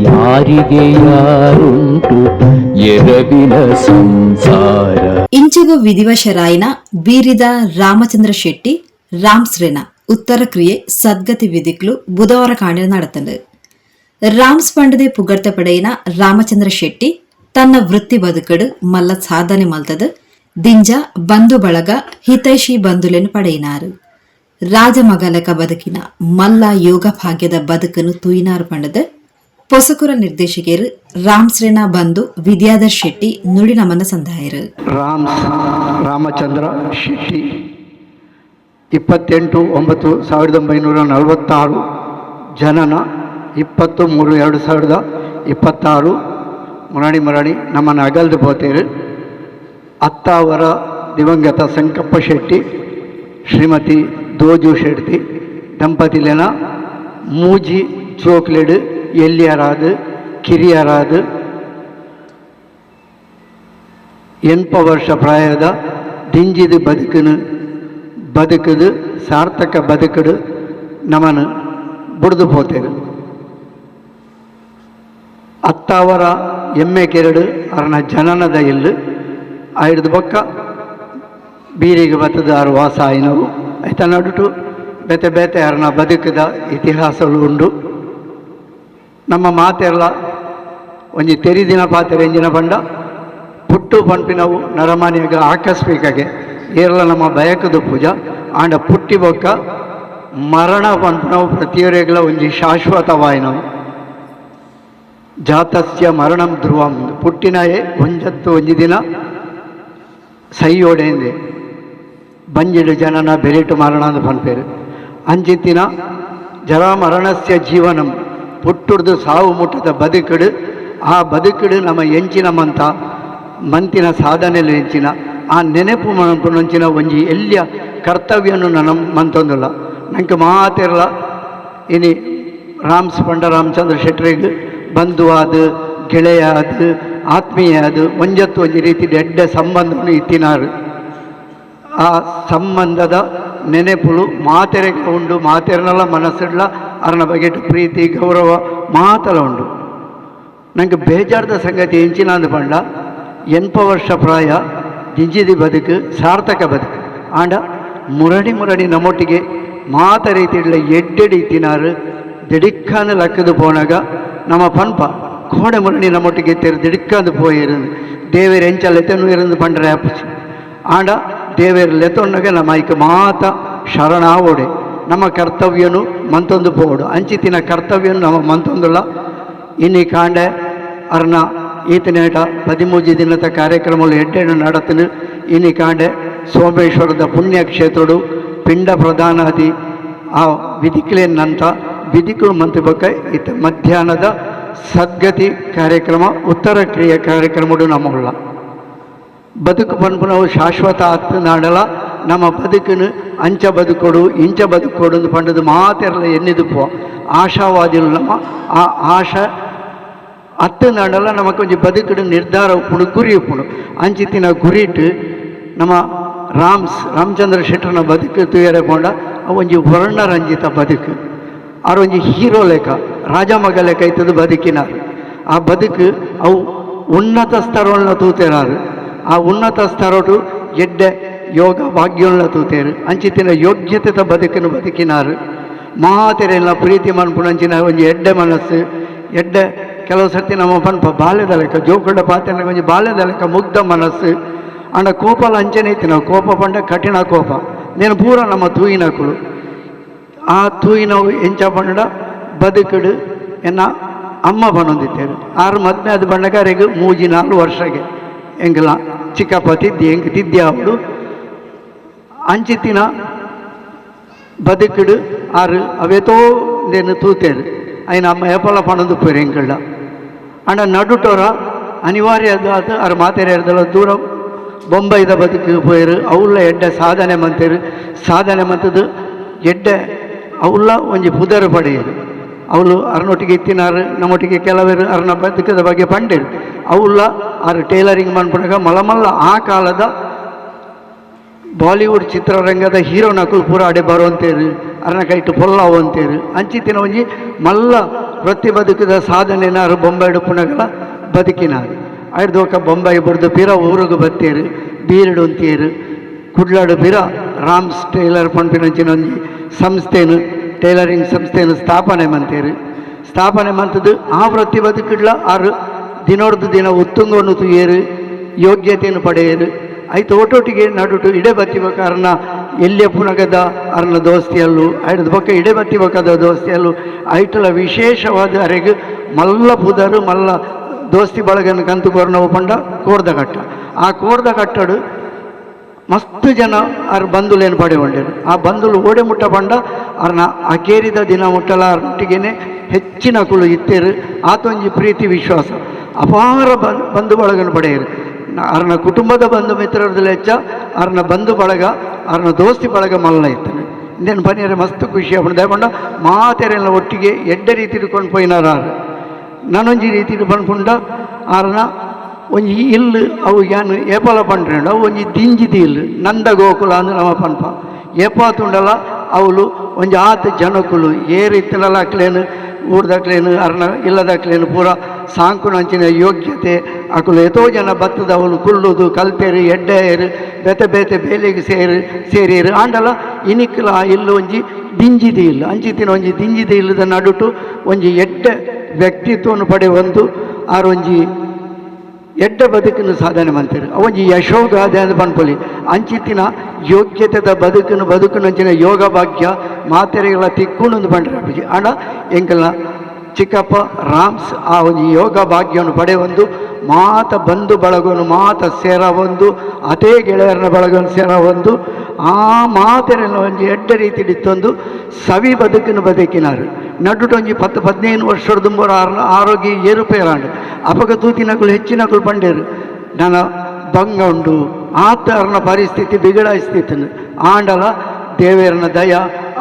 ಯಾರಿಗೆ ಯಾರುಂಟು ಎರವಿನ ಸಂಸಾರ. ಇಂಚಗು ವಿಧಿವಶರಾಯಿನ ಬೀರಿದ ರಾಮಚಂದ್ರ ಶೆಟ್ಟಿ ರಾಮ್ಸ್ರೆನ ಉತ್ತರ ಕ್ರಿಯೆ ಸದ್ಗತಿ ವಿಧಿಕ್ಲು ಬುಧವಾರ ಕಾಂಡೆ നടത്തുണ്ട്. ರಾಮ್ಸ್ ಪಂಡದೆ ಪುಗರ್ತೆ ಪಡೆಯಿನ ರಾಮಚಂದ್ರ ಶೆಟ್ಟಿ ತನ್ನ ವೃತ್ತಿ ಬದುಕಡು ಮಲ್ಲ ಸಾಧನೆ ಮಲ್ತದು ದಿಂಜ ಬಂಧು ಬಳಗ, ಹಿತೈಷಿ ಬಂಧುಲೆನು ಪಡೆಯಿನಾರು. ರಾಜಮಗಲಕ ಬದುಕಿನ ಮಲ್ಲ ಯೋಗ ಭಾಗ್ಯದ ಬದುಕನ್ನು ತೂಯಿನಾರು ಪಂಡದ ಪೊಸಕುರ ನಿರ್ದೇಶಕರು ರಾಮ್ಸ್ರೆನ ಬಂಧು ವಿದ್ಯಾಧರ್ ಶೆಟ್ಟಿ ನುಡಿನಮನ ಸಂದಾಯರು. ರಾಮ್ಸ್ ರಾಮಚಂದ್ರ ಶೆಟ್ಟಿ, 28-9-1946 ಜನನ, 23-2026 ಮುರಣಿ ಮುರಣಿ ನಮ್ಮನ್ನು ಅಗಲ್ದು ಪೋತೇರು. ಅತ್ತಾವರ ದಿವಂಗತ ಸಂಕಪ್ಪ ಶೆಟ್ಟಿ, ಶ್ರೀಮತಿ ದೋಜು ಶೆಟ್ಟಿ ದಂಪತಿಲೆನ ಮೂಜಿ ಜೋಕ್ಲೆಡ್ ಎಲ್ಲಿಯರಾದು ಕಿರಿಯರಾದು 80 ವರ್ಷ ಪ್ರಾಯದ ದಿಂಜಿದ ಬದುಕನು ಬದುಕದು ಸಾರ್ಥಕ ಬದುಕಡು ನಮನ ಬುಡ್ದು ಪೋತೇರು. ಅತ್ತಾವರ ಎಮ್ಮೆ ಕೆರಡು ಅರನ ಜನನದ ಇಲ್ಲು. ಆಯ್ದು ಬೊಕ್ಕ ಬೀರಿಗೆ ಬತ್ತದ ಆರು ವಾಸ ಆಯಿನವು. ಐತ ನಡುಟು ಬೇತೆ ಬೇತೆ ಅರನ ಬದುಕದ ಇತಿಹಾಸಗಳು ಉಂಡು. ನಮ್ಮ ಮಾತೆಲ್ಲ ಒಂಜಿ ತೆರಿದಿನ ಪಾತೆರ ಎಂಜಿನ ಪಂಡ, ಪುಟ್ಟು ಪನ್ಪಿನವು ನರಮಾನಿಯಾಗ ಆಕಸ್ಮಿಕಗೆ, ಏರ್ಲ ನಮ್ಮ ಬಯಕದ ಪೂಜಾ. ಆಂಡ ಪುಟ್ಟಿ ಬೊಕ್ಕ ಮರಣ ಪನ್ಪಿನವು ಪ್ರತಿಯೊರೆಗಳ ಒಂಜಿ ಶಾಶ್ವತವಾಯಿನವು. ಜಾತಸ್ಯ ಮರಣಂ ಧ್ರುವಂ. ಪುಟ್ಟಿನಾಯೆ ಒಂಜತ್ತು ಒಂಜಿ ದಿನ ಸೈಯೋಡೆಂದೆ. ಬಂಜಿಡು ಜನನ ಬೆರಿಟು ಮರಣ ಅಂದ್ ಪನ್ಪೇರು. ಅಂಚಿತ್ತಿನ ಜರಾ ಮರಣಸ್ಯ ಜೀವನಂ, ಪುಟ್ಟುರ್ದು ಸಾವು ಮುಟ್ಟದ ಬದುಕುಡು. ಆ ಬದುಕುಡು ನಮ್ಮ ಎಂಚಿನ ಮಂತ ಮಂತಿನ ಸಾಧನೆಲು ಎಂಚಿನ, ಆ ನೆನೆಪು ಮನಪುನಂಚಿನ ಒಂಜಿ ಎಲ್ಯ ಕರ್ತವ್ಯನು ನನ್ನ ಮಂತೊಂದುಲ್ಲ. ನಂಗೆ ಮಾತಿರಲ ಇನಿ ರಾಮ್ಸ್ ಪಂಡ ರಾಮಚಂದ್ರ ಶೆಟ್ಟರಿಗೆ ಬಂಧುವಾದ, ಗೆಳೆಯಾದ, ಆತ್ಮೀಯಾದ, ಒಂಜತ್ತು ಒಂಜಿ ರೀತಿ ಎಡ್ಡೆ ಸಂಬಂಧವನ್ನು ಇತ್ತಿನಾರು. ಆ ಸಂಬಂಧದ ನೆನೆಪುಲು ಮಾತೆರೆಗೆ ಉಂಡು. ಮಾತೆರನೆಲ್ಲ ಮನಸ್ಸಿಡ್ಲ ಅರನ ಬಗೆಟ್ ಪ್ರೀತಿ ಗೌರವ ಮಾತಲ ಉಂಡು. ನಂಗೆ ಬೇಜಾರ್ದ ಸಂಗತಿ ಎಂಚಿನ ಅಂದ್ ಪಂಡ, 80 ವರ್ಷ ಪ್ರಾಯ, ದಿಂಜಿದಿ ಬದುಕು, ಸಾರ್ಥಕ ಬದುಕು. ಆಂಡ ಮುರಡಿ ಮುರಡಿ ನಮ್ಮೊಟ್ಟಿಗೆ ಮಾತ ರೀತಿಡ್ಲ ಎಡ್ಡೆಡಿ ಇತ್ತಿನಾರು. ದಿಡಿಕ್ಕಾಂದು ಲಕ್ಕದು ಪೋನಾಗ ನಮ್ಮ ಪನ್ಪ, ಕೋಡೆ ಮುರಣಿ ನಮ್ಮೊಟ್ಟಿಗೆ ತೆರು ದಿಡಿಕ್ಕಾಂದು ಪೋಯಿருந்து. ದೇವೇರ್ ಎಂಚ ಲೆತನು ಇರಂದು ಪಂಡ್ರೆ ಆಪುಜಿ. ಆಂಡ ದೇವೇರ್ ಲೆತೊನ್ನಗ ನಮ್ಮ ಐಕ್ ಮಾತ ಶರಣಾವೋಡೆ, ನಮ್ಮ ಕರ್ತವ್ಯನು ಮಂತೊಂದು ಪೋವಡು. ಅಂಚಿತಿನ ಕರ್ತವ್ಯನು ನಮ್ಮ ಮಂತೊಂದುಲ್ಲ. ಇನ್ನಿ ಕಾಂಡೆ ಅರ್ನ ಈತನೇಟ 13 ದಿನದ ಕಾರ್ಯಕ್ರಮಗಳು ಎಡ್ಡೆಣ್ಣು ನಡತನು. ಇನ್ನಿ ಕಾಂಡೆ ಸೋಮೇಶ್ವರದ ಪುಣ್ಯಕ್ಷೇತ್ರಡು ಪಿಂಡ ಪ್ರದಾನಾದಿ ಆ ವಿಧಿಕ್ಲೇನಂತ ವಿಧಿಕುಳು ಮಂತ್ ಬೊಕ್ಕ ಇತ್ತ ಮಧ್ಯಾಹ್ನದ ಸದ್ಗತಿ ಕಾರ್ಯಕ್ರಮ, ಉತ್ತರ ಕ್ರಿಯೆ ಕಾರ್ಯಕ್ರಮಡು ನಮ್ಮಲ್ಲ. ಬದುಕು ಪನ್ಪುನವು ಶಾಶ್ವತ ನಾಡಲ. ನಮ್ಮ ಬದುಕನ್ನು ಅಂಚ ಬದುಕೊಡು, ಇಂಚ ಬದುಕೊಡು ಅಂದ್ ಪಂಡದು ಮಾತೆರ್ಲ ಎನ್ನಿದು ಪೋ ಆಶಾವಾದಿಲು. ನಮ್ಮ ಆ ಆಶಾ ಅತ್ತು ನಾಡಲ ನಮಕ್ ಒಂಜಿ ಬದುಕುಡು ನಿರ್ಧಾರ ಉಪ್ಪುಂಡು, ಗುರಿ ಉಪ್ಪುಂಡು. ಅಂಚಿತ್ತಿನ ಗುರಿಟ್ ನಮ್ಮ ರಾಮ್ಸ್ ರಾಮಚಂದ್ರ ಶೆಟ್ಟರ್ನ ಬದುಕು ತೂಯರೆ ಪೋಂಡ ಅವು ಒಂಜಿ ವರ್ಣರಂಜಿತ ಬದುಕು. ಆರ್ ಒಂಜಿ ಹೀರೋ ಲೆಕ್ಕ, ರಾಜ ಮಗ ಲೆಕ್ಕ ಇತ್ತದು ಬದುಕಿನಾರು. ಆ ಬದುಕು ಅವು ಉನ್ನತ ಸ್ತರವನ್ನ ತೂತೇರಾರು. ಆ ಉನ್ನತ ಸ್ತರಟು ಎಡ್ಡೆ ಯೋಗ ಭಾಗ್ಯಗಳನ್ನ ತೂತೇರು. ಅಂಚಿತ್ತಿನ ಯೋಗ್ಯತೆದ ಬದುಕನ್ನು ಬದುಕಿನಾರು. ಮಾತೆರೆಲ್ಲ ಪ್ರೀತಿ ಮನ್ಪುನಂಚಿನ ಒಂಜಿ ಎಡ್ಡೆ ಮನಸ್ಸು. ಎಡ್ಡೆ ಕೆಲವು ಸರ್ತಿ ನಮ್ಮ ಪನ್ಪ ಬಾಲ್ಯದ ಲೆಕ್ಕ, ಜೋಕುಡ ಪಾತೆರ್ನಗ ಒಂಜಿ ಬಾಲ್ಯದ ಲೆಕ್ಕ ಮುಗ್ಧ ಮನಸ್ಸು. ಆಂಡ ಕೋಪಲ ಅಂಚನೆ ಇತ್ತು. ನಾವು ಕೋಪ ಪಂಡ ಕಠಿಣ ಕೋಪ నేను ಪೂರ ನಮ್ಮ ತೂಯಿನಕುಲು. ಆ ತೂಯಿನವು ಎಂಚ ಪಂಡ, ಬದುಕುಡು ಎನ್ನ ಅಮ್ಮ ಪನೊಂದಿತ್ತೇರು. ಆರು ಮದ್ಮೆ ಅದು ಬಂಡಗಾರಿಗೆ 3-4 ವರ್ಷಗೆ ಎಂಕಲ ಚಿಕ್ಕಪ್ಪ ತಿದ್ದಿ ಎಂಕ್ ತಿದ್ದಿ ಅವಳು. ಅಂಚಿತ್ತಿನ ಬದುಕುಡು ಆರು ಅವೇತೋ ನೇನು ತೂತೇರು. ಅಯ್ನ ಅಮ್ಮ ಏಪಲ ಪಣೊಂದು ಪೋರು ಎಂಕಲ್ಡ. ಆಂಡ ನಡುಟೋರ ಅನಿವಾರ್ಯ ಅದು ಆರು ಮಾತೆರೆ ಎರ್ದಲ ದೂರ ಬೊಂಬೈದ ಬದುಕು ಪೋಯರು. ಅವುಲ್ಲ ಎಡ್ಡೆ ಸಾಧನೆ ಮಂತೇರು. ಸಾಧನೆ ಮಂತದ್ದು ಎಡ್ಡೆ ಅವುಲ್ಲ ಒಂಜಿ ಪುದರ್ ಪಡೆಯರು. ಅವಳು ಅರ್ನೊಟ್ಟಿಗೆ ಇತ್ತಿನಾರು ನಮ್ಮೊಟ್ಟಿಗೆ ಕೆಲವರು ಅರ್ನ ಬದುಕದ ಬಗ್ಗೆ ಪಂಡೇರು. ಅವುಲ್ಲ ಆರು ಟೈಲರಿಂಗ್ ಮನ್ಪುನಗ ಮಲ್ಲ ಮಲ್ಲ ಆ ಕಾಲದ Bollywood ಚಿತ್ರರಂಗದ ಹೀರೋನಕುಲು ಪೂರ ಅಡೆ ಬರುವಂತೇರು ಅರನ ಕೈಟು ಪೊಲ್ಲಾವಂತೇರು ಅಂಚಿತ್ತಿನ ಒಂಜಿ ಮಲ್ಲ ವೃತ್ತಿ ಬದುಕದ ಸಾಧನೆನಾರು ಬೊಂಬೈಡು ಪುನಗಲ ಬದುಕಿನಾರು. ಐಡ್ದೋಕ ಬೊಂಬೈ ಬುಡ್ದು ಪಿರ ಊರುಗು ಬತ್ತೇರು ಬೀರಡು ಅಂತೀರು ಕುಡ್ಲಾಡು ಪಿರ ರಾಮ್ಸ್ ಟೈಲರ್ ಪನ್ಪಿನಂಚಿನ ಒಂಜಿ ಸಂಸ್ಥೆನು ಟೈಲರಿಂಗ್ ಸಂಸ್ಥೆಯನ್ನು ಸ್ಥಾಪನೆ ಮಂತೇರು. ಸ್ಥಾಪನೆ ಮಂತದ್ದು ಆ ವೃತ್ತಿ ಬದುಕಿಡ್ಲ ಆರು ದಿನೋಡ್ದು ದಿನ ಉತ್ತುಂಗವನ್ನು ತುಯೇರು ಯೋಗ್ಯತೆಯನ್ನು ಪಡೆಯರು. ಐತ ಒಟ್ಟೊಟ್ಟಿಗೆ ನಡುಟು ಇಡೆ ಬತ್ತಿಬಕ ಅರ್ನ ಎಲ್ಲಿಯ ಪುನಗದ ಅರ್ನ ದೋಸ್ತಿಯಲ್ಲು ಐಡ್ದ ಬೊಕ್ಕ ಇಡೆ ಬತ್ತಿಬಕದ ದೋಸ್ತಿಯಲ್ಲು ಐಟಲ ವಿಶೇಷವಾದ ಅರೆಗ್ ಮಲ್ಲ ಪುದರು ಮಲ್ಲ ದೋಸ್ತಿ ಬಳಗನ ಕಂತು ಕೊರ್ನವು ಪಂಡ ಕೋರ್ದ ಕಟ್ಟ. ಆ ಕೋರ್ದ ಕಟ್ಟಡು ಮಸ್ತ್ ಜನ ಆರ್ ಬಂಧುಲೇನು ಪಡೆಗೊಂಡರು. ಆ ಬಂಧುಲು ಓಡೆ ಮುಟ್ಟ ಪಂಡ ಅರ್ನ ಅಕೇರಿದ ದಿನ ಮುಟ್ಟಲ ಅರ್ನೊಟ್ಟಿಗೆನೆ ಹೆಚ್ಚಿನ ಕುಲು ಇತ್ತೇರು. ಆತೊಂಜಿ ಪ್ರೀತಿ ವಿಶ್ವಾಸ ಅಪಾರ ಬಂಧು ಬಳಗನ ಪಡೆಯರು. ಅರ್ನ ಕುಟುಂಬದ ಬಂಧು ಮಿತ್ರರದಲ್ಲಿ ಹೆಚ್ಚ ಅರ್ನ ಬಂಧು ಬಳಗ ಅರ್ನ ದೋಸ್ತಿ ಬಳಗ ಮಲ್ಲ ಇತ್ತನೆ. ಇಂದೇನು ಪನಿಯರೆ ಮಸ್ತ್ ಖುಷಿ ಆಪುಂಡು. ದಾಯೆ ಮಾತೆರೆಲ್ಲ ಒಟ್ಟಿಗೆ ಎಡ್ಡೆ ರೀತಿ ಕೊಂಡು ಪೋಯಿನಾರ. ಆರು ನಾನೊಂಜಿ ರೀತಿ ಪನ್ಪುಂಡ ಆರ್ನ ಒಂಜಿ ಇಲ್ಲು ಅವು ಯಾನ್ ಏಪಲ ಪಂಡ್ರೆಂಡ ಅವು ಒಂಜಿ ದಿಂಜಿದಿ ಇಲ್ಲು ನಂದ ಗೋಕುಲ ಅಂದ್ ನಮ ಪನ್ಪ. ಏಪ ತುಂಡಲ ಅವಳು ಒಂಜಿ ಆತ್ ಜನಕುಲು ಏರ್ ಇತ್ತನಲ ಅಕ್ಲೇನು ಊರ್ದಕ್ಲೇನು ಅರ್ನ ಇಲ್ಲದಕ್ಲೇನು ಪೂರ ಸಾಂಕುನಂಚಿನ ಯೋಗ್ಯತೆ ಅಕುಲು ಏತೋ ಜನ ಬತ್ತದ ಅವಳು ಕುಲ್ಲುದು ಕಲ್ತೇರು ಎಡ್ಡೆಯರು ಬೇತೆ ಬೇತೆ ಬೇಲೆಗೆ ಸೇರು ಸೇರಿರು. ಆಂಡಲ ಇನಿಕ್ಲ ಆ ಇಲ್ಲು ಒಂಜಿ ದಿಂಜಿದಿ ಇಲ್ಲು ಅಂಚಿತ್ತಿನ ಒಂಜಿ ದಿಂಜಿದಿ ಇಲ್ಲದ ನಡುಟು ಒಂಜಿ ಎಡ್ಡೆ ವ್ಯಕ್ತಿತ್ವವನ್ನು ಪಡೆಯೊಂದು ಆರೊಂಜಿ ಎಡ್ಡ ಬದುಕನ್ನು ಸಾಧನೆ ಮಂತೇರು. ಅವೊಂಜಿ ಯಶೋಗಾದೆ ಅಂದ್ ಪನ್ಪೊಲಿ. ಅಂಚಿತ್ತಿನ ಯೋಗ್ಯತೆದ ಬದುಕನ್ನು ಬದುಕುನಂಚಿನ ಯೋಗ ಭಾಗ್ಯ ಮಾತೆರೆಗಳ ತಿಕ್ಕುಂಡು ಪಂಡ್ರೆ ಅಪ್ಪುಜಿ. ಆಂಡ ಎಂಕಲ್ನ ಚಿಕ್ಕಪ್ಪ ರಾಮ್ಸ್ ಆ ಒಂಜಿ ಯೋಗ ಭಾಗ್ಯವನ್ನು ಪಡೆಯೊಂದು ಮಾತ ಬಂಧು ಬಳಗವನ್ನು ಮಾತ ಸೇರ ಒಂದು ಅದೇ ಗೆಳೆಯರನ ಬಳಗವನ್ನು ಸೇರ ಒಂದು ಆ ಮಾತೆರೆಲ್ಲ ಒಂಜಿ ಎಡ್ಡೆ ರೀತಿಡಿತ್ತೊಂದು ಸವಿ ಬದುಕಿನ ಬದುಕಿನಾರು. ನಡುಟೊಂಜಿ 10-15 ವರ್ಷದ ದುಂಬರ ಆರೋಗ್ಯ ಏರುಪೇರಾಂಡು. ಅಪಗ ತೂತಿನಕುಲು ಹೆಚ್ಚಿನಕುಲು ಪಂಡೇರು ನನ್ನ ಭಂಗ ಉಂಡು ಆತ ಅರ್ನ ಪರಿಸ್ಥಿತಿ ಬಿಗಡಾಯಿಸ್ತಿತ್ತು. ಆಂಡಲ ದೇವೇರನ ದಯ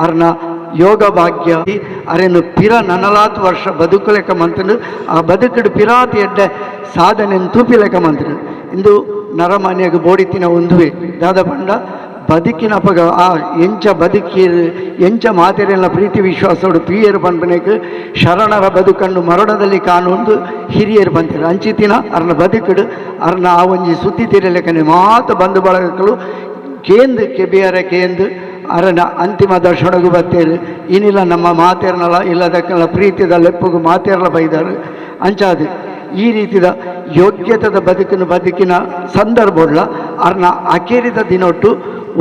ಅರ್ನ ಯೋಗ ಭಾಗ್ಯ ಅರೆನು ಪಿರ ನನಲಾತ್ ವರ್ಷ ಬದುಕುಲೆಕ್ಕ ಮಂತನು ಆ ಬದುಕಡು ಪಿರಾತ್ ಎಡ್ಡೆ ಸಾಧನೆ ತೂಪಿಲೆಕ್ಕ ಮಂತನು. ಇಂದು ನರಮಾನ್ಯಗ ಬೋಡಿತಿನ ಒಂದುವೆ ದಾದ ಪಂಡ ಬದುಕಿನ ಅಪಗ ಆ ಎಂಚ ಬದುಕೀರು ಎಂಚ ಮಾತೆರೆಲ್ಲ ಪ್ರೀತಿ ವಿಶ್ವಾಸೋಡು ತುಯ್ಯರು ಪನ್ಪನೆಕ್ ಶರಣರ ಬದುಕನ್ನು ಮರಣದಲ್ಲಿ ಕಾಣುವಂದು ಹಿರಿಯರು ಬಂತಿರು. ಅಂಚಿತಿನ ಅರ್ನ ಬದುಕಡು ಅರ್ನ ಆ ಒಂಜಿ ಸುದ್ದಿ ತಿರಲೆಕ್ಕನೆ ಮಾತ ಬಂಧು ಬಳಗಗಳು ಕೇಂದು ಕೆಬಿಯರ ಕೇಂದು ಅರನ ಅಂತಿಮ ದರ್ಶನಗೂ ಬತ್ತೇರು. ಇನಿಲ್ಲ ನಮ್ಮ ಮಾತೇರ್ನಲ್ಲ ಇಲ್ಲದಕ್ಕೆಲ್ಲ ಪ್ರೀತಿದ ಲೆಪ್ಪುಗು ಮಾತೇರ್ಲ ಬೈದರು. ಅಂಚಾದು ಈ ರೀತಿದ ಯೋಗ್ಯತದ ಬದುಕಿನ ಬದುಕಿನ ಸಂದರ್ಭ ಅರ್ನ ಅಕೇರಿದ ದಿನೊಟ್ಟು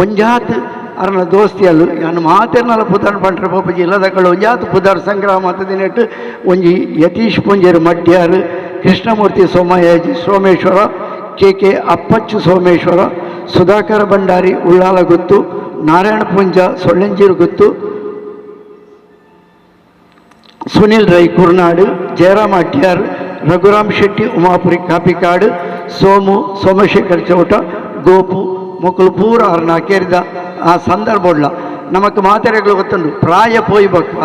ಒಂಜಾತ್ ಅರ್ನ ದೋಸ್ತಿಯಲ್ಲು ಯಾನು ಮಾತೇರ್ನಲ್ಲ ಪುದರ್ ಪಂಡ್ರೆ ಪೋಪುಜಿ ಇಲ್ಲದಕ್ಕಳು ಒಂಜಾತ್ ಪುದರ್ ಸಂಗ್ರಹ ಮಾತ ದಿನೆಟ್ಟು ಒಂಜಿ ಯತೀಶ್ ಪುಂಜೇರು ಮಡ್ಯಾರು, ಕೃಷ್ಣಮೂರ್ತಿ ಸೋಮಯಾಜಿ ಸೋಮೇಶ್ವರ, ಕೆ ಕೆ ಅಪ್ಪಚ್ಚು ಸೋಮೇಶ್ವರ, ಸುಧಾಕರ ಭಂಡಾರಿ ಉಳ್ಳಾಲ ಗುತ್ತು, ನಾರಾಯಣ ಪುಂಜ ಸೊಳ್ಳೆಂಜೀರು ಗುತ್ತು, ಸುನಿಲ್ ರೈ ಕುರ್ನಾಡು, ಜಯರಾಮ್ ಅಡ್ಯಾರ್, ರಘುರಾಮ್ ಶೆಟ್ಟಿ ಉಮಾಪುರಿ ಕಾಪಿಕಾಡು, ಸೋಮು ಸೋಮಶೇಖರ್ ಚೌಟ, ಗೋಪು ಮೊಕ್ಕಳು ಪೂರ ಅರ್ನ ಕೇರಿದ ಆ ಸಂದರ್ಭ ನಮಕ್ ಮಾತೆರೆಗಳು ಗೊತ್ತುಂಡು. ಪ್ರಾಯ ಪೋಯಿ ಬೊಕ್ಕ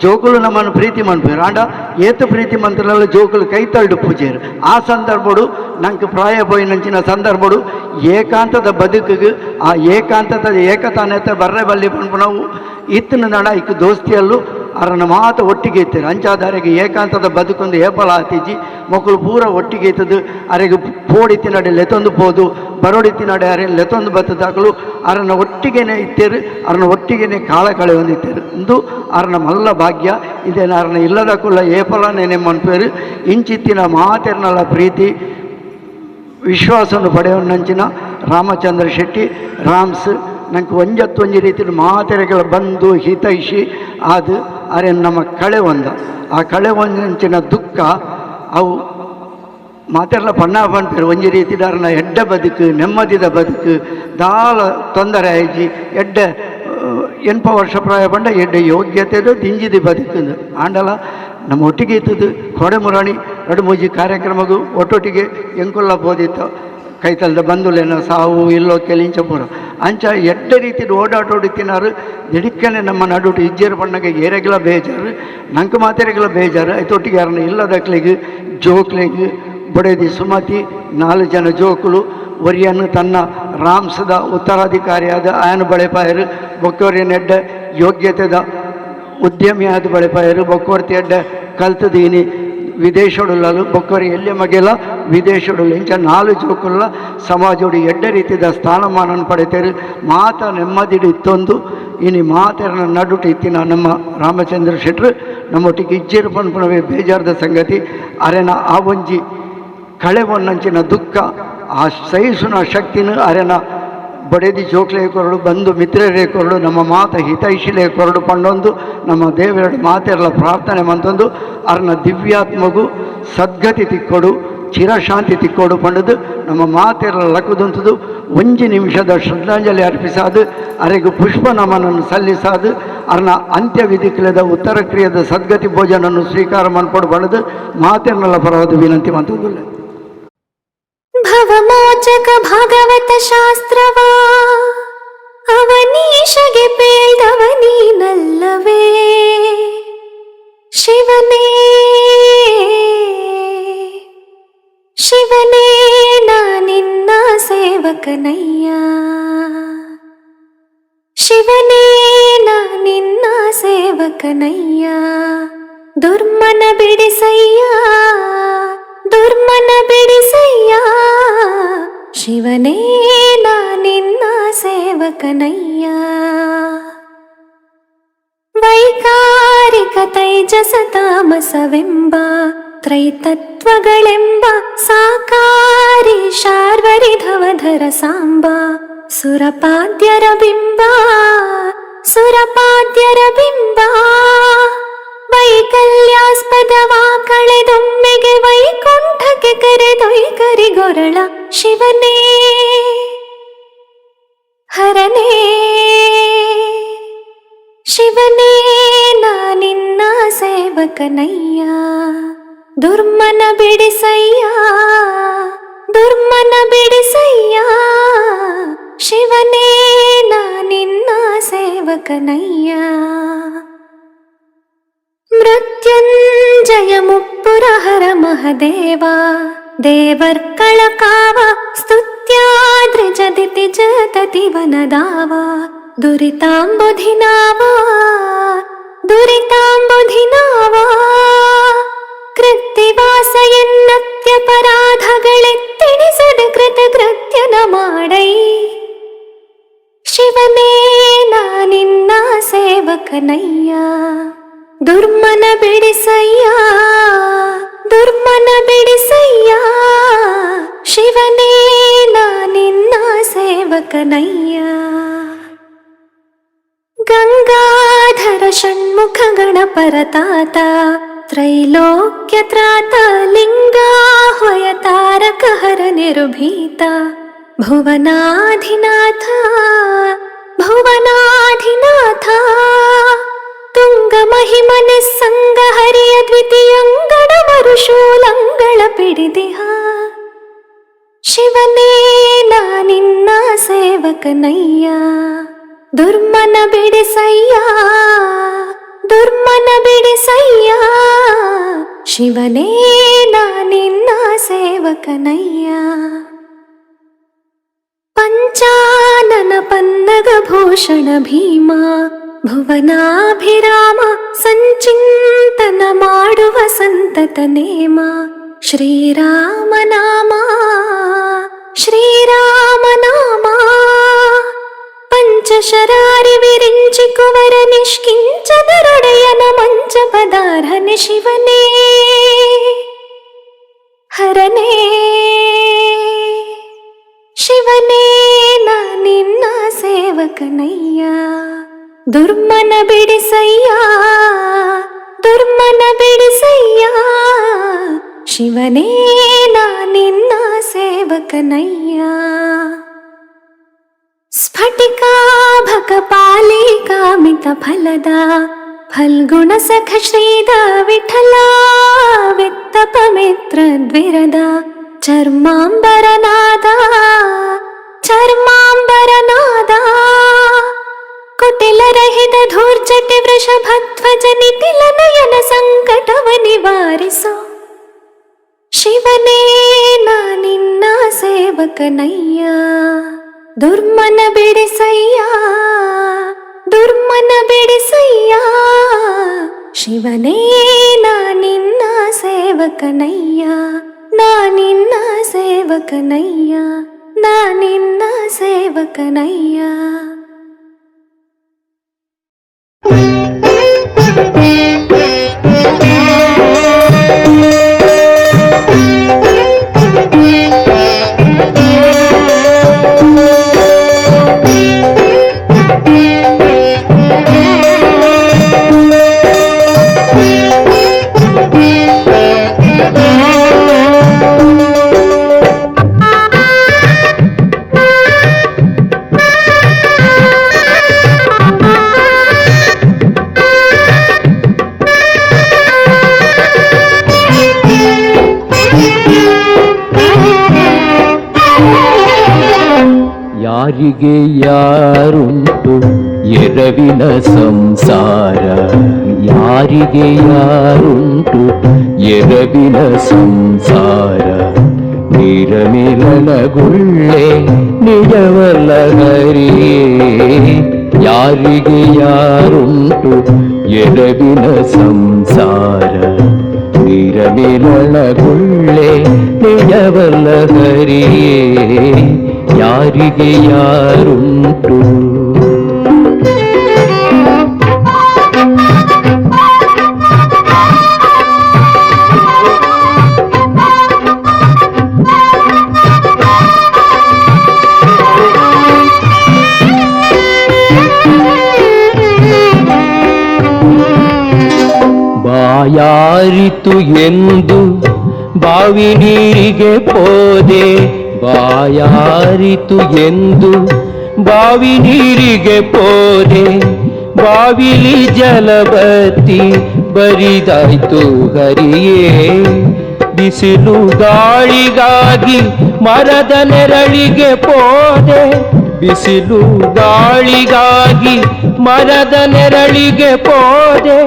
ಜೋಕುಲು ನಮ್ಮನ್ನು ಪ್ರೀತಿ ಮನ್ಪುವೆರ್. ಆಂಡ ಏತ್ ಪ್ರೀತಿ ಮಂತ್ರಲ್ಲ ಜೋಕುಲು ಕೈತಲ್ಡು ಪೂಜೆರು. ಆ ಸಂದರ್ಭಡು ನಂಗೆ ಪ್ರಾಯ ಪೋಯಿನಂಚಿನ ಸಂದರ್ಭಡು ಏಕಾಂತದ ಬದುಕಿಗೆ ಆ ಏಕಾಂತದ ಏಕತಾನತೆ ಬರ್ರೆ ಬಲ್ಲಿ ಪನ್ಪುನವು ಇತ್ತಿನ ನಡ ಇಕ್ ದೋಸ್ತಿಯಲ್ಲು ಅರನ ಮಾತ ಒಟ್ಟಿಗೆ ಇತ್ತಾರೆ. ಅಂಚಾದಾರೆಗೆ ಏಕಾಂತದ ಬದುಕೊಂದು ಏಪಲ ಆತಿಜಿ. ಮಕ್ಕಳು ಪೂರ ಒಟ್ಟಿಗೆ ಇತ್ತದು. ಅರೆಗೆ ಪೋಡಿ ತಿನ್ನಡೆ ಲೆತೊಂದು ಪೋದು ಬರೋಡಿ ತಿನ್ನಡೆ ಅರೆ ಲೆತೊಂದು ಬತ್ತದಾಕಲು ಅರನ ಒಟ್ಟಿಗೆನೆ ಇತ್ತೇರು, ಅರನ ಒಟ್ಟಿಗೆನೆ ಕಾಳ ಕಳೆ ಹೊಂದಿತ್ತೇರು. ಇಂದು ಅರನ ಮಲ್ಲ ಭಾಗ್ಯ ಇದೇನ ಅರನ ಇಲ್ಲದ ಕುಲ್ಲ ಏಪಲ ನೆನೆ ಮನ್ಪೇರು. ಇಂಚಿತ್ತಿನ ಮಾತೆರ್ನಲ ಪ್ರೀತಿ ವಿಶ್ವಾಸವನ್ನು ಪಡೆಯುವನಂಚಿನ ರಾಮಚಂದ್ರ ಶೆಟ್ಟಿ ರಾಮ್ಸ್ ನಂಗೆ ಒಂಜತ್ತೊಂಜಿ ರೀತಿಯಲ್ಲಿ ಮಾತೆರೆಗಳ ಬಂಧು ಹಿತೈಷಿ ಅದು ಅರೆ ನಮ್ಮ ಕಳೆ ಒಂದ ಆ ಕಳೆ ಒಂದಂಚಿನ ದುಃಖ ಅವು ಮಾತೆರ್ಲ ಪಣ್ಣ ಪನ್ಪೇರು. ಒಂಜಿ ರೀತಿದಾರನ ಎಡ್ಡೆ ಬದುಕು ನೆಮ್ಮದಿದ ಬದುಕು ದಾಲ ತೊಂದರೆ ಆಯ್ಜಿ ಎಡ್ಡೆ ಎನ್ಪ ವರ್ಷ ಪ್ರಾಯ ಪಂಡ ಎಡ್ಡೆ ಯೋಗ್ಯತೆದು ದಿಂಜಿದಿ ಬದುಕು. ಆಂಡಲ ನಮ್ಮ ಒಟ್ಟಿಗೆ ಇತ್ತದು ಕೋಡೆ ಮುರಾಣಿ ಎರಡು ಮೂಜಿ ಕಾರ್ಯಕ್ರಮಗೂ ಒಟ್ಟೊಟ್ಟಿಗೆ ಎಂಕುಲ್ಲ ಬೋದಿತ್ತು. ಕೈತಲ್ದ ಬಂಧುಲೇನ ಸಾವು ಇಲ್ಲೋ ಕೆಲಿಂಚ ಪೂರ ಅಂಚ ಎಡ್ಡೆ ರೀತಿಡ್ ಓಡಾಟೋಡಿ ತಿನ್ನಾರು. ದಿಡಿಕ್ಕನೆ ನಮ್ಮ ನಡುಟು ಇಜ್ಜೇರು ಪಣ್ಣಗ ಏರೆಗ್ಲ ಬೇಜಾರು, ನಂಗೆ ಮಾತೆರೆಗ್ಲ ಬೇಜಾರು. ಐತೊಟ್ಟಿಗೆ ಯಾರನ್ನ ಇಲ್ಲದಕ್ಲಿಗೆ ಜೋಕ್ಲಿಗೆ ಬೊಡೆದಿ ಸುಮತಿ, 4 ಜನ ಜೋಕುಲು. ಒರಿಯನ್ ತನ್ನ ರಾಮ್ಸದ ಉತ್ತರಾಧಿಕಾರಿಯಾದ ಆಯನ ಬಳೆಪಾಯರು, ಬೊಕ್ಕೋರಿಯನ್ ಎಡ್ಡ ಯೋಗ್ಯತೆದ ಉದ್ಯಮಿಯಾದ ಬಳೆಪಾಯರು, ಬೊಕ್ಕೋರ್ತಿ ಎಡ್ಡ ಕಲ್ತದೀನಿ ವಿದೇಶಡುಲ್ಲಲು, ಬೊಕ್ಕೋರಿ ಎಲ್ಲಿ ಮಗೆಲ ವಿದೇಶಡುಲ್ಲ. ಇಂಚ 4 ಜೋಕುಲ್ಲ ಸಮಾಜೋಡು ಎಡ್ಡ ರೀತಿದ ಸ್ಥಾನಮಾನನ ಪಡೆತೇರು. ಮಾತ ನೆಮ್ಮದಿಡು ಇತ್ತೊಂದು ಇನಿ ಮಾತೆರನ ನಡುಟು ಇತ್ತಿನ ನಮ್ಮ ರಾಮಚಂದ್ರ ಶೆಟ್ರು ನಮ್ಮೊಟ್ಟಿಗೆ ಇಜ್ಜೇರು ಪನ್ಪುನವೇ ಬೇಜಾರದ ಸಂಗತಿ. ಅರೆನ ಆ ಒಂಜಿ ಕಳೆವೊನ್ನಂಚಿನ ದುಃಖ ಆ ಸಹಿಸುನ ಶಕ್ತಿನ ಅರೆನ ಬಡೆದಿ ಜೋಕ್ಲೆ ಕೊರಡು, ಬಂಧು ಮಿತ್ರರೇ ಕೊರಡು, ನಮ್ಮ ಮಾತ ಹಿತೈಷಿಲೇ ಕೊರಡು ಪಂಡೊಂದು ನಮ್ಮ ದೇವರ ಮಾತೆರಲ ಪ್ರಾರ್ಥನೆ ಮಂತೊಂದು ಅರ್ನ ದಿವ್ಯಾತ್ಮಗು ಸದ್ಗತಿ ತಿಕ್ಕೊಡು, ಚಿರಶಾಂತಿ ತಿಕ್ಕೊಡು ಪಂಡದು ನಮ್ಮ ಮಾತೆರಲ ಲಕ್ಕುದಂತದು ಒಂಜಿ ನಿಮಿಷದ ಶ್ರದ್ಧಾಂಜಲಿ ಅರ್ಪಿಸಾದು ಅರೆಗು ಪುಷ್ಪ ನಮನನ್ನು ಸಲ್ಲಿಸಾದು ಅರ್ನ ಅಂತ್ಯವಿಧಿಕ್ಲದ ಉತ್ತರ ಕ್ರಿಯದ ಸದ್ಗತಿ ಭೋಜನನ್ನು ಸ್ವೀಕಾರ ಮನ್ಪೊಡು ಪಂಡದು ಮಾತೆರ್ನಲ ಪರವಾದ ವಿನಂತಿ ಮಂತೊಂದುಲ್ಲೆ. ಭವಮೋಚಕ ಭಾಗವತ ಶಾಸ್ತ್ರವಾ ಅವನೀಶಗೆ ಪೇಳ್ದವ ನೀನಲ್ಲವೇ ಶಿವನೇ ಶಿವನೇ ನಾ ನಿನ್ನ ಸೇವಕನಯ್ಯ ಶಿವನೇ ನಾ ನಿನ್ನ ಸೇವಕನಯ್ಯ ದುರ್ಮನ ಬಿಡಿಸಯ್ಯ ದುರ್ಮನ ಬಿಡಿಸಯ್ಯ ಶಿವನೇ ನಾ ನಿನ್ನ ಸೇವಕನಯ್ಯ ವೈಕಾರಿಕ ತೈಜಸ ತಾಮಸವೆಂಬ ತ್ರೈತತ್ವಗಳೆಂಬ ಸಾಕಾರಿ ಶಾರ್ವರಿ ಧವಧರ ಸಾಂಬ ಸುರಪಾದ್ಯರ ಬಿಂಬ ಸುರಪಾದ್ಯರ ಬಿಂಬ ವೈಕಲ್ಯಾಸ್ಪದವಾ ಕಳೆದೊಮ್ಮೆಗೆ ವೈಕುಂಠಕ್ಕೆ ಕರೆದೊಯ್ ಕರಿಗೊರಳ ಶಿವನೇ ಹರನೇ ಶಿವನೇ ನಾ ನಿನ್ನ ಸೇವಕನಯ್ಯ ದುರ್ಮನ ಬಿಡಿಸಯ್ಯ ದುರ್ಮನ ಬಿಡಿಸಯ್ಯ ಶಿವನೇ ನಾ ನಿನ್ನ ಸೇವಕನಯ್ಯ ಮೃತ್ಯುಂಜಯ ಮುಪ್ಪುರಹರ ಮಹದೇವ ದೇವರ್ಕಳ ಕಾವ ಸ್ತುತ್ಯಾದ್ರಿಜದಿತಿ ಜತತಿ ವನದಾವ ದುರಿತಾಂಬುಧಿನಾವ ದುರಿತಾಂಬುಧಿನಾವ ಕೃತ್ತಿವಾಸ ಎನ್ನತ್ಯಪರಾಧಗಳೆತ್ತಿಣಿಸದ ಕೃತಕೃತ್ಯನ ಮಾಡೈ ಶಿವನೇ ನಾ ನಿನ್ನ ಸೇವಕನಯ್ಯ ದುರ್ಮನ ಬಿಡಿಸಯ್ಯ ದುರ್ಮನ ಬಿಡಿಸಯ್ಯ ಶಿವನೇ ನಾ ನಿನ್ನ ಸೇವಕನಯ್ಯ ಗಂಗಾಧರ ಷಣ್ಮುಖ ಗಣಪರತಾತ ತ್ರೈಲೋಕ್ಯ ತ್ರಾತ ಲಿಂಗಾಹ್ವಯ ತಾರಕ ಹರ ನಿರ್ಭೀತ ಭುವನಾಧಿನಾಥ ಭುವನಾಧಿನಾಥ ತುಂಗ ಮಹಿಮ ನಿಸ್ಸಂಗ ಹರಿಯ ದ್ವಿತೀಯಂಗಣ ಮರುಶೂಲಂಗಳ ಪಿಡಿದಿಹ ಶಿವನೇ ನಾ ನಿನ್ನ ಸೇವಕನಯ್ಯ ದುರ್ಮನ ಬಿಡಿಸಯ್ಯ ದುರ್ಮನ ಬಿಡಿಸಯ್ಯ ಶಿವನೇ ನಾ ನಿನ್ನ ಸೇವಕನಯ್ಯ ಪಂಚಾನನ ಪನ್ನಗಭೂಷಣ ಭೀಮ ಭುವನಾಭಿರಾಮ ಸಂಚಿಂತನ ಮಾಡುವ ಸಂತತ ನೇಮ ಶ್ರೀರಾಮನಾಮ ಶ್ರೀರಾಮನಾಮ ಪಂಚಶರಾರಿ ವಿರಿಂಚಿ ಕುವರ ನಿಷ್ಕಿಂಚನರೊಡೆಯನ ಮಂಚ ಪದಾರ್ಹನೆ ಶಿವನೇ ಹರನೇ ಶಿವನೇ ನಾ ನಿನ್ನ ಸೇವಕನಯ್ಯ ದುರ್ಮನ ಬಿಡಿಸಯ್ಯ ದುರ್ಮನ ಬಿಡಿಸಯ್ಯ ಶಿವನೇ ನಾ ನಿನ್ನ ಸೇವಕನಯ್ಯ ಸ್ಫಟಿಕಾಭಕಪಾಲಿ ಕಾಮಿತ ಫಲದ ಫಲ್ಗುಣ ಸಖ ಶ್ರೀದ ವಿಠಲ ವಿತ್ತಪಮಿತ್ರ ದ್ವಿರದ ಚರ್ಮಾಂಬರನಾದ ಚರ್ಮಾಂಬರನಾದ ಕುಟಿಲ ರಹಿತ ಧೂರ್ಜಟಿ ವೃಷಭಧ್ವಜ ನಿಟಿಲ ನಯನ ಸಂಕಟವ ನಿವಾರಿಸೋ ಶಿವನೇ ನಾ ನಿನ್ನ ಸೇವಕನಯ್ಯ, ದುರ್ಮನ ಬಿಡಿಸಯ್ಯ, ದುರ್ಮನ ಬಿಡಿಸಯ್ಯ. ಶಿವನೇ ನಾ ನಿನ್ನ ಸೇವಕನಯ್ಯ, ನಾ ನಿನ್ನ ಸೇವಕನಯ್ಯ, ನಾ ನಿನ್ನ ಸೇವಕನಯ್ಯ. ಯಾರಿಗೆ ಯಾರುಂಟು ಎರವಿನ ಸಂಸಾರ, ಯಾರಿಗೆ ಯಾರುಂಟು ಎರವಿನ ಸಂಸಾರ, ನೀರಮಿಲನಗುಳ್ಳೆ ನಿಜವಲ್ಲ ಹರಿಯೇ. ಯಾರಿಗೆ ಯಾರುಂಟು ಎರವಿನ ಸಂಸಾರ, ನೀರಮಿಲನಗುಳ್ಳೆ ನಿಜವಲ್ಲ ಹರಿಯೇ. ಯಾರಿಗೆ ಯಾರುಂಟು. ಬಾಯಾರಿತು ಎಂದು ಬಾವಿ ನೀರಿಗೆ ಪೋದೆ, ಬಾಯಾರಿತು ಎಂದು ಬಾವಿ ನೀರಿಗೆ ಪೋದೆ, ಬಾವಿಲಿ ಜಲಬತ್ತಿ ಬರಿದಾಯ್ತು ಹರಿಯೇ. ಬಿಸಿಲು ಗಾಳಿಗಾಗಿ ಮರದ ನೆರಳಿಗೆ ಪೋದೆ, ಬಿಸಿಲು ಗಾಳಿಗಾಗಿ ಮರದ ನೆರಳಿಗೆ ಪೋದೆ,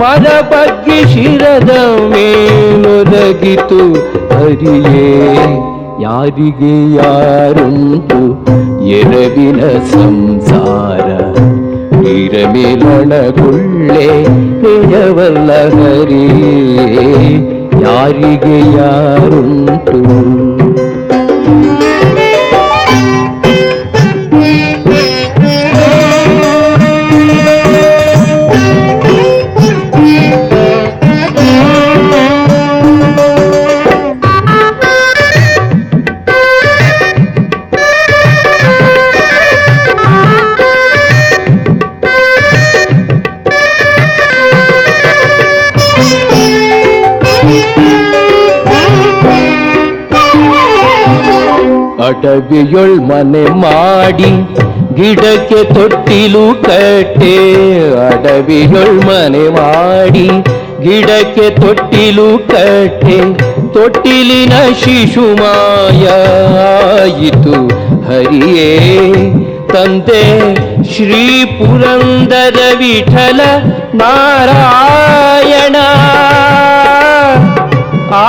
ಮರ ಬಗ್ಗಿ ಶಿರದ ಮೇಲೊದಗಿತು ಹರಿಯೇ. ಯಾರಿಗೆ ಯಾರುಂಟು ಎರವಿನ ಸಂಸಾರ, ನೀರಮೇಲೊಳಗುಳ್ಳೆ ನಿಜವಲ್ಲ ಹರಿಯೇ. ಯಾರಿಗೆ ಯಾರುಂಟು. ಅಡವಿಯೊಳ್ ಮನೆ ಮಾಡಿ ಗಿಡಕ್ಕೆ ತೊಟ್ಟಿಲು ಕಟ್ಟೆ, ಅಡವಿಯೊಳ್ ಮನೆ ಮಾಡಿ ಗಿಡಕ್ಕೆ ತೊಟ್ಟಿಲು ಕಟ್ಟೆ, ತೊಟ್ಟಿಲಿನ ಶಿಶುಮಾಯ ಆಯಿತು ಹರಿಯೇ. ತಂದೆ ಶ್ರೀ ಪುರಂದರ ವಿಠಲ ನಾರಾಯಣ ಆ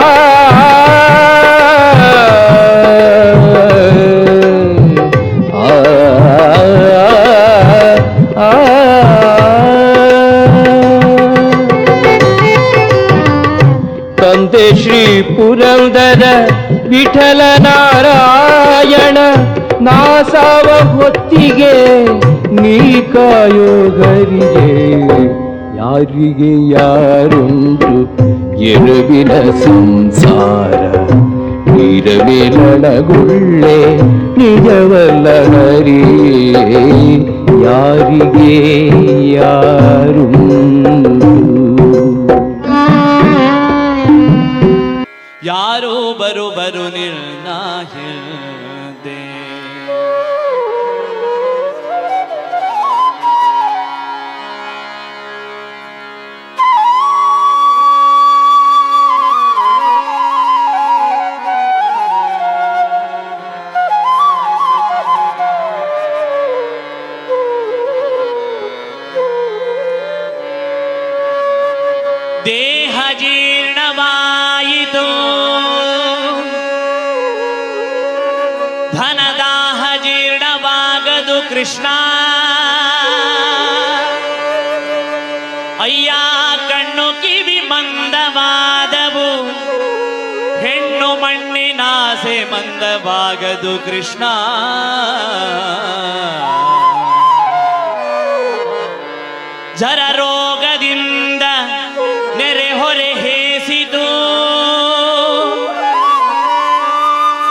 ತಂದೆ ಶ್ರೀ ಪುರಂದರ ವಿಠಲ ನಾರಾಯಣ, ನಾಸಾವ ಹೊತ್ತಿಗೆ ನೀ ಕಾಯೋ ಹರಿಯೇ. ಯಾರಿಗೆ ಯಾರುಂಟು ಎರವಿನ ಸಂಸಾರ, ನೀರಮೇಲೊಳಗುಳ್ಳೆ ನಿಜವಲ್ಲ ಹರಿಯೇ. ಯಾರಿಗೆ ಯಾರುಂಟು. ಯಾರೋ ಬರುವರು ನಿನ್ನ ಹಿಂದೆ, ದೇಹ ಜೀರ್ಣವಾಯಿತು. ಮಂದವಾಗದು ಕೃಷ್ಣ. ಅಯ್ಯ, ಕಣ್ಣು ಕಿವಿ ಮಂದವಾದವು, ಹೆಣ್ಣು ಮಣ್ಣಿನಾಸೆ ಮಂದವಾಗದು ಕೃಷ್ಣ. ಜರ ರೋಗದಿಂದ ನೆರೆ ಹೊರೆ ಹೇಸಿತು,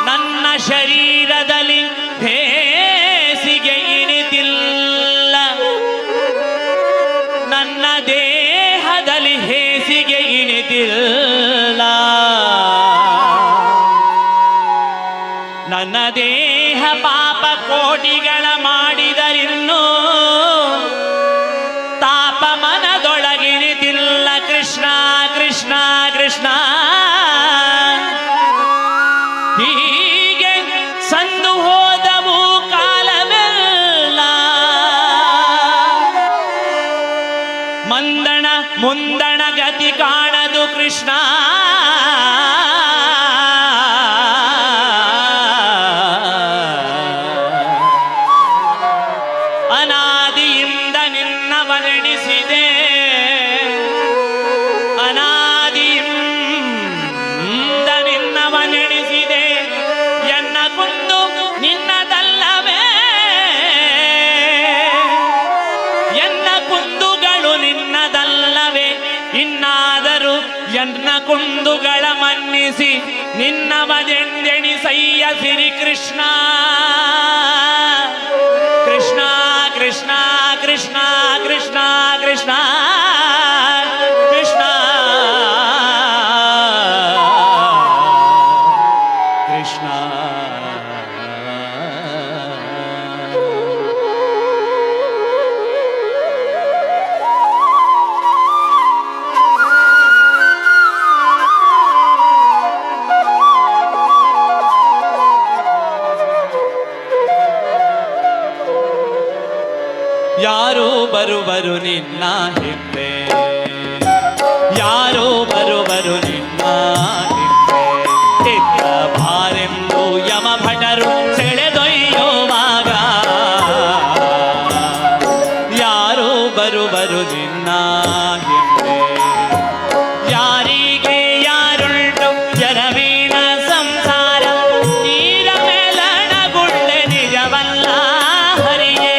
ನನ್ನ ಶರೀರದಲ್ಲಿ ಹೇಸಿಗೆ ಇಳಿದಿಲ್ಲ, ನನ್ನ ದೇಹದಲ್ಲಿ ಹೇಸಿಗೆ ಇಳಿದಿಲ್ಲ. ನನ್ನ ದೇಹ ಪಾಪ ಕೋಟಿಗಳ ಮಾಡಿದರಿನ್ನೂ ತಾಪ ಮನದೊಳಗಿಳಿದಿಲ್ಲ ಕೃಷ್ಣ ಕೃಷ್ಣ ಕೃಷ್ಣ. ಹೀಗೆ ಸಂದು ಹೋದವು ಕಾಲವೆಲ್ಲ, ಮಂದಣ ಮುಂದಣ ಗತಿ ಕಾಣದು ಕೃಷ್ಣ. ಅನಾದಿಯಿಂದ ನಿನ್ನ ವರ್ಣಿಸಿದೆ, ಅನಾದಿಯಿಂದ ನಿನ್ನ ವರ್ಣಿಸಿದೆ, ಎನ್ನ ಕುಂದು ನಿನ್ನದಲ್ಲವೇ, ಎನ್ನ ಕುಂದುಗಳು ನಿನ್ನದಲ್ಲವೇ. ಇನ್ನಾದರೂ ಎನ್ನ ಕುಂದುಗಳ ಮನ್ನಿಸಿ ನಿನ್ನವದೆಂದೆಣಿಸಯ್ಯ ಸಿರಿ ಕೃಷ್ಣ ಕೃಷ್ಣ ಕೃಷ್ಣ ಕೃಷ್ಣ ಕೃಷ್ಣ ಕೃಷ್ಣ ಕೃಷ್ಣ ಕೃಷ್ಣ. ಯಾರೋ ಬರುವರು ನಿನ್ನ ಹಿಂದೆ, ಯಾರೋ ಬರುವರು ನಿನ್ನ ಹಿಂದೆ, ಇತ್ತ ಬಾರೆಂದು ಯಮ ಭಟರು ಸೆಳೆದೊಯ್ಯುವಾಗ, ಯಾರೋ ಬರುವರು ನಿನ್ನ ಹಿಂದೆ. ಯಾರಿಗೆ ಯಾರುಂಟು ಎರವೀಣ ಸಂಸಾರ, ನೀರ ಮೇಲಣಗುಳ್ಳೆ ನಿಜವಲ್ಲ ಹರಿಯೇ.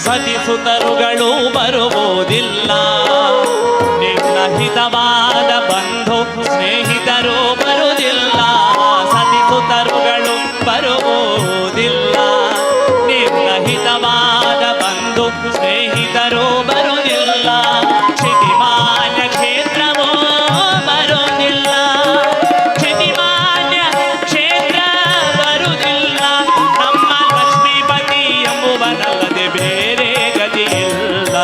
ಸತಿಸುತರುಗಳು ಬರುವುದಿಲ್ಲ, ನಿನ್ನ ಹಿತವಾದ ಬಂಧು ಸ್ನೇಹಿತರು ಬರುವುದಿಲ್ಲ. ಸತಿಸುತರುಗಳು ಬರುವುದಿಲ್ಲ, ನಿನ್ನ ಹಿತವಾದ ಬಂಧು ಸ್ನೇಹಿತರು ಬರುವುದಿಲ್ಲ. ಕ್ಷಿತಿಮಾನ್ಯ ಕ್ಷೇತ್ರವೋ ಬರುವುದಿಲ್ಲ, ಕ್ಷಿತಿಮಾನ್ಯ ಕ್ಷೇತ್ರ ಬರುವುದಿಲ್ಲ. ನಮ್ಮ ಲಕ್ಷ್ಮೀಪತಿ ಎಂಬುವನಲ್ಲದೆ ಬೇರೆ ಗತಿಯಿಲ್ಲ.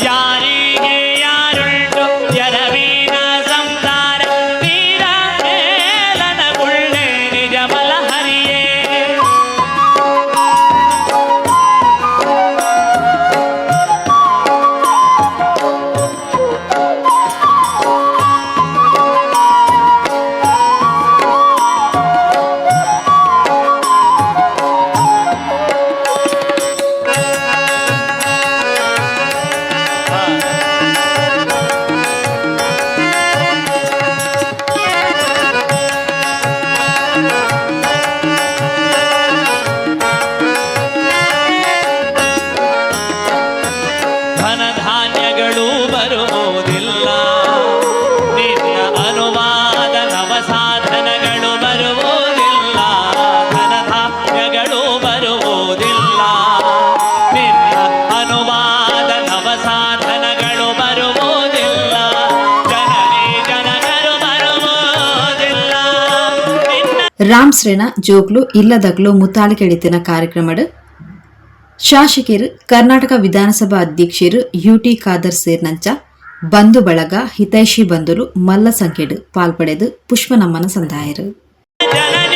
ಯಾರಿಗೆ ಯಾರುಂಟು ಎರವೀನ ಸಂಸಾರ, ತೀರ ಮೇಲನಗುಳ್ಳೆ ನಿಜಮಲ ಹರಿಯೇ. ಧನ ಧಾನ್ಯಗಳು ಬರುವುದಿಲ್ಲ, ನಿನ್ನ ಅನುವಾದ ನವ ಸಾಧನಗಳು ಬರುವುದಿಲ್ಲ. ಧನ ಧಾನ್ಯಗಳು ಬರುವುದಿಲ್ಲ, ನಿನ್ನ ಅನುವಾದ ನವ ಸಾಧನಗಳು ಬರುವುದಿಲ್ಲ. ಜನರೇ ಜನಕರು ಬರುವುದಿಲ್ಲ, ನಿನ್ನ ರಾಮ್ಸ್ರೇನ ಜೋಕ್ಲು ಇಲ್ಲದಗ್ಲು ಮುತಾಲಿಕೆಳಿತಿನ ಕಾರ್ಯಕ್ರಮಡ್ ಶಾಸಕರು, ಕರ್ನಾಟಕ ವಿಧಾನಸಭಾ ಅಧ್ಯಕ್ಷರು ಯುಟಿ ಖಾದರ್ ಸೇರ್ನಂಚ ಬಂಧು ಬಳಗ, ಹಿತೈಷಿ ಬಂಧುಲು ಮಲ್ಲ ಸಂಖ್ಯೆಡ್ ಪಾಲ್ಪಡೆದು ಪುಷ್ಪ ನಮನ ಸಂದಾಯರು. ಜನನಿ.